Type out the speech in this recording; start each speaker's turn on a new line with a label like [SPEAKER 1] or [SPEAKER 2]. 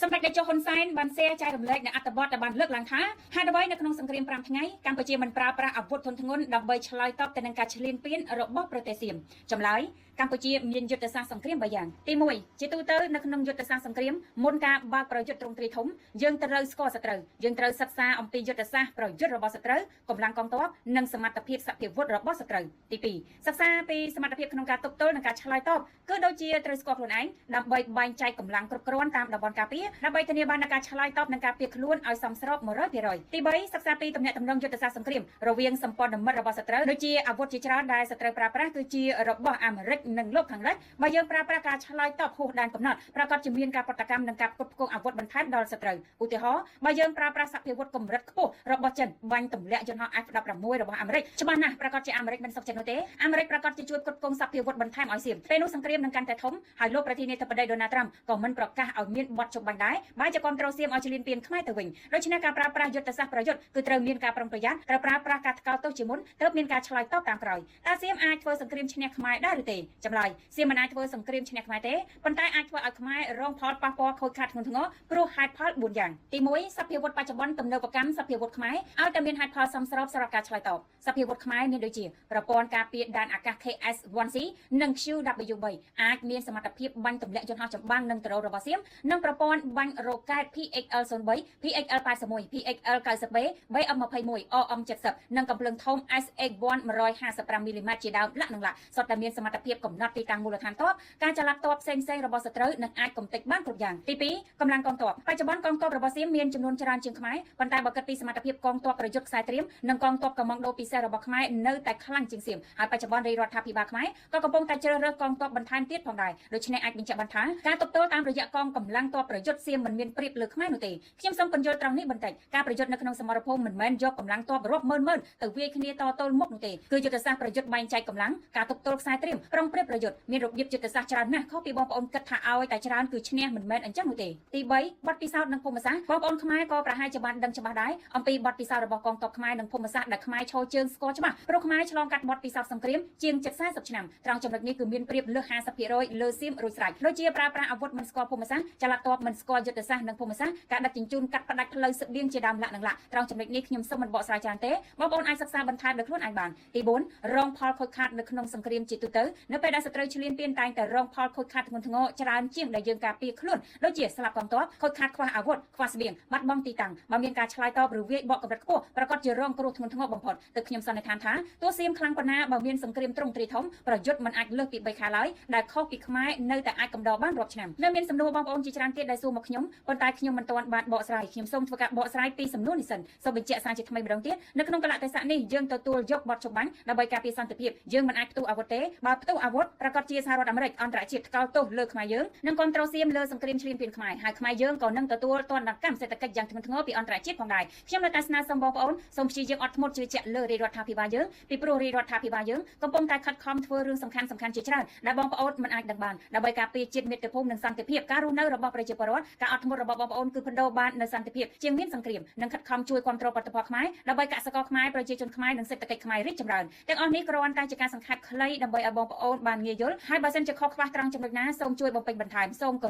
[SPEAKER 1] សម្ដេចតេជោហ៊ុនសែនបាន share ចែករំលែកនៅអត្ថបទដែលបានលើកឡើងថាហេតុអ្វីនៅក្នុងសង្គ្រាម5ថ្ងៃកម្ពុជាមិនប្រើប្រាស់អាវុធធុនធ្ងន់ដើម្បីឆ្លើយតបទៅនឹងការឈ្លានពានរបស់ប្រទេសសៀមចម្លើយកម្ពុជាមានយុទ្ធសាស្ត្រសង្គ្រាម3យ៉ាងទី1ជាទូទៅនៅក្នុងយុទ្ធសាស្ត្រសង្គ្រាមមុនការបើកប្រយុទ្ធទ្រង់ទ្រាយធំយើងត្រូវស្គាល់សត្រូវយើងត្រូវសិក្សាអំពីយុទ្ធសាស្ត្រប្រយុទ្ធរបស់សត្រូវកម្លាំងកងទ័ពនិងសមត្ថភាពសព្វាវុធរបស់សត្រូវទី2សិក្សាពីសមត្ថភាពក្នុងការទប់ទល់និងការឆ្លើយតបគឺដូចជាត្រូវស្គាល់ខ្លួនឯងដើម្បីបែងចែកកម្លាំងគ្រប់គ្រាន់តាមតំបន់ការពារដើម្បីធានាបាននូវការឆ្លើយតបនិងការពារខ្លួនឲ្យសមស្រប100%ទី3សិក្សាពីទំនាក់ទំនងយុទ្ធសាស្ត្រសង្គ្រាមរវាងសម្ព័ន្ធមិត្តរបស់សត្រូវដូចជាអាវុធជាច្រើនដែលសត្រូវប្រើប្រាស់គឺជារបស់អាមេរិកនិងលោកខាងលិចបើយើងប្រើប្រាស់ការឆ្លើយតបហួសដែនកំណត់ប្រាកដជាមានការប្រតិកម្មនិងការផ្គត់ផ្គង់អាវុធបន្ថែមដល់សត្រូវឧទាហរណ៍បើយើងប្រើប្រាស់សព្វាវុធកម្រិតខ្ពស់របស់ចិនបាញ់ទម្លាក់យន្តហោះ F16 របស់អាមេរិកច្បាស់ណាស់ប្រាកដជាអាមេរិកមិនសុខចិត្តនោះទេអាមេរិកប្រាកដជាជួយផ្គត់ផ្គង់សព្វាវុធបន្ថែមឲ្យសៀមពេលនោះសង្គ្រាមនឹងកាន់តែធំហើយលោកប្រធានាធិបតីដូណាល់ត្រាំក៏មិនប្រកាសឲ្យមានបទជប់បាញ់ដែរបែរជាគ្រប់គ្រងសៀមឲ្យឈ្លានពានខ្មែរទៅវិញដូច្នេះការប្រើប្រាស់យុទ្ធសាស្ត្រប្រយុទ្ធគឺត្រូវមានការប្រុងប្រយ័ត្នត្រូវប្រើប្រាស់ការថ្កោលទោសជាមុនទើបមានការឆ្លើយតបតាមក្រោយតើសៀមអាចធ្វើសង្គ្រាមឈ្នះខ្មែរដែរឬទេចម្លើយសៀមមិនអាចធ្វើសង្គ្រាមឈ្នះខ្មែរទេប៉ុន្តែអាចធ្វើឲ្យខ្មែររងផលប៉ះពាល់ខូចខាតធ្ងន់ធ្ងរព្រោះហេតុផល4យ៉ាងទី1សព្វាវុធបច្ចុប្បន្នទំនើបកម្មសព្វាវុធខ្មែរឲ្យតែមានហេតុផលសមស្របសម្រាប់ការឆ្លើយតបសព្វាវុធខ្មែរមានដូចជាប្រព័ន្ធការពារដែនអាកាស KS-1C និង QW3 អាចមានសមត្ថភាពបាញ់ទម្លាក់យន្តហោះចម្បាំងនិងដ្រូនរបស់សៀមនិងប្រព័ន្ធបាញ់រ៉ុកែត PXL-03 PXL-81 PXL-90B BM21 RM70 និងកំភ្លើងធំ SH-1 155មីលីម៉ែត្រជាដើមលាក់នឹងលាក់សុទ្ធតែមានសមត្ថភាពកំណត់ទីតាំងមូលដ្ឋានទ័ពការចល័តទ័ពផ្សេងៗរបស់សត្រូវនិងអាចកំទេចបានគ្រប់យ៉ាងទី2កម្លាំងកងទ័ពបច្ចុប្បន្នកងទ័ពរបស់សៀមមានចំនួនច្រើនជាងខ្មែរប៉ុន្តែបើគិតពីសមត្ថភាពកងទ័ពប្រយុទ្ធខ្សែត្រៀមនិងកងទ័ពកម៉ង់ដូពិសេសរបស់ខ្មែរនៅតែខ្លាំងជាងសៀមហើយបច្ចុប្បន្នរាជរដ្ឋាភិបាលខ្មែរក៏កំពុងតែជ្រើសរើសកងទ័ពបន្ថែមទៀតផងដែរដូច្នេះអាចបញ្ជាក់បានថាការទប់ទល់តាមរយៈកងកម្លាំងទ័ពប្រយុទ្ធសៀមមិនមានប្រៀបលើខ្មែរនោះទេខ្ញុំសូមពន្យល់ត្រង់នេះបន្តិចការប្រយុទ្ធនៅក្នុងសមរភូមិមិនមែនយកកម្លាំងទ័ពរាប់ម៉ឺនម៉ឺនទៅវាយគ្នាតទល់មុខនោះទេគឺយុទ្ធសាស្ត្រប្រយុទ្ធបែងចែកកម្លាំងការទប់ទល់ខ្សែត្រៀមប្រុងប្រៀបប្រយុទ្ធមានរបៀបយុទ្ធសាស្ត្រច្រើនណាស់ខុសពីបងប្អូនគិតថាឲ្យតែច្រើនគឺឈ្នះមិនមែនអញ្ចឹងនោះទេទី3បទពិសោធន៍និងភូមិសាស្ត្របងប្អូនខ្មែរក៏ប្រហែលជាបានដឹងច្បាស់ដែរអំពីបទពិសោធន៍របស់កងទ័ពខ្មែរនិងភូមិសាស្ត្រដែលខ្មែរឈរជើងស្គាល់ច្បាស់ព្រោះខ្មែរឆ្លងកាត់បទពិសោធន៍សង្គ្រាមជាង70ឆ្នាំត្រង់ចំណុចនេះគឺមានប្រៀបលើស50%លើសៀមរួចស្រេចដូចជាប្រើប្រាស់អាវុធមិនស្គាល់ភូមិសាស្ត្រចល័តទ័ពមិនស្គាល់យុទ្ធសាស្ត្រនិងភូមិសាស្ត្រការដឹកជញ្ជូនកាត់ផ្ដាច់ផ្លូវស្បៀងជាដើមលាក់និងលាក់ត្រង់ចំណុចនេះខ្ញុំសូមមិនបកស្រាយច្រើនទេបងប្អូនអាចសិក្សាបន្ថែមដោយខ្លួនឯងបានទី4រងផលខូចខាតនៅក្នុងសង្គ្រាមជាទូទៅនៅពេលដែលសត្រូវឈ្លានពានតែងតែរងផលខូចខាតធ្ងន់ធ្ងរច្រើនជាងដែលយើងការពារខ្លួនដូចជាស្លាប់កងទ័ពខូចខាតខ្វះអាវុធខ្វះស្បៀងបាត់បង់ទីតាំងបើមានការឆ្លើយតបឬវាយបកកម្រិតខ្ពស់ប្រាកដជារងគ្រោះធ្ងន់ធ្ងរបំផុតទើបខ្ញុំសន្និដ្ឋានថាទោះសៀមខ្លាំងប៉ុណ្ណាបើមានសង្គ្រាមទ្រង់ទ្រាយធំប្រយុទ្ធមិនអាចលើសពី3ខែឡើយដែលខុសពីខ្មែរនៅតែអាចកំដរបានរាប់ឆ្នាំនៅមានសំណួរបងប្អូនជាច្រើនទៀតដែលសួរមកខ្ញុំប៉ុន្តែខ្ញុំមិនទាន់បានបកស្រាយខ្ញុំសូមធ្វើការបកស្រាយពីសំណួរនេះសិនសូមបញ្ជាក់សារជាថ្មីម្ដងទៀតនៅក្នុងកលៈទេសៈនេះយើងទទួលយកបទច្បាញ់ដើម្បីការពារសន្តិភាពយើងមិនអាចផ្ទុះអាវុធទេបើផ្ទុះអាវុធប្រាកដជាសហរដ្ឋអាមេរិកអន្តរជាតិថ្កោលទោសលើខ្មែរយើងនិងគ្រប់គ្រងសៀមលើសង្គ្រាមឈ្លានពានខ្មែរហើយខ្មែរយើងក៏នឹងទទួលទណ្ឌកម្មសេដ្ឋកិច្ចយ៉ាងធ្ងន់ធ្ងរពីអន្តរជាតិផងដែរខ្ញុំនៅតែស្នើសុំបងប្អូនសូមព្យាយាមអត់ធ្មត់ជឿជាក់លើរាជរដ្ឋាភិបាលយើងពីព្រោះរាជរដ្ឋាភិបាលយើងកំពុងតែខិតខំធ្វើរឿងសំខាន់សំខាន់ជាច្រើនដែលបងប្អូនមិនអាចដឹងបានដើម្បីការពារជាតិមាតុភូមិនិងសន្តិភាពការរស់នៅរបស់ប្រជាពលរដ្ឋការអត់ធ្មត់របស់បងប្អូនគឺប្ដូរបាននៅសន្តិភាពជាងមានសង្គ្រាមនិងខិតខំជួយគ្រប់គ្រងផលិតផលខ្មែរដើម្បីកសិករខ្មែរប្រជាជនខ្មែរនិងសេដ្ឋកិច្ចខ្មែររីកចម្រើនទាំងអស់នេះគ្រាន់តែជាការសង្ខេបខ្លីដើម្បីឲ្យបងប្អូនបានងាយយល់ហើយបើសិនជាខុសខ្វះត្រង់ចំណុចណាសូមជួយបំពេញបន្ថែមសូមគោ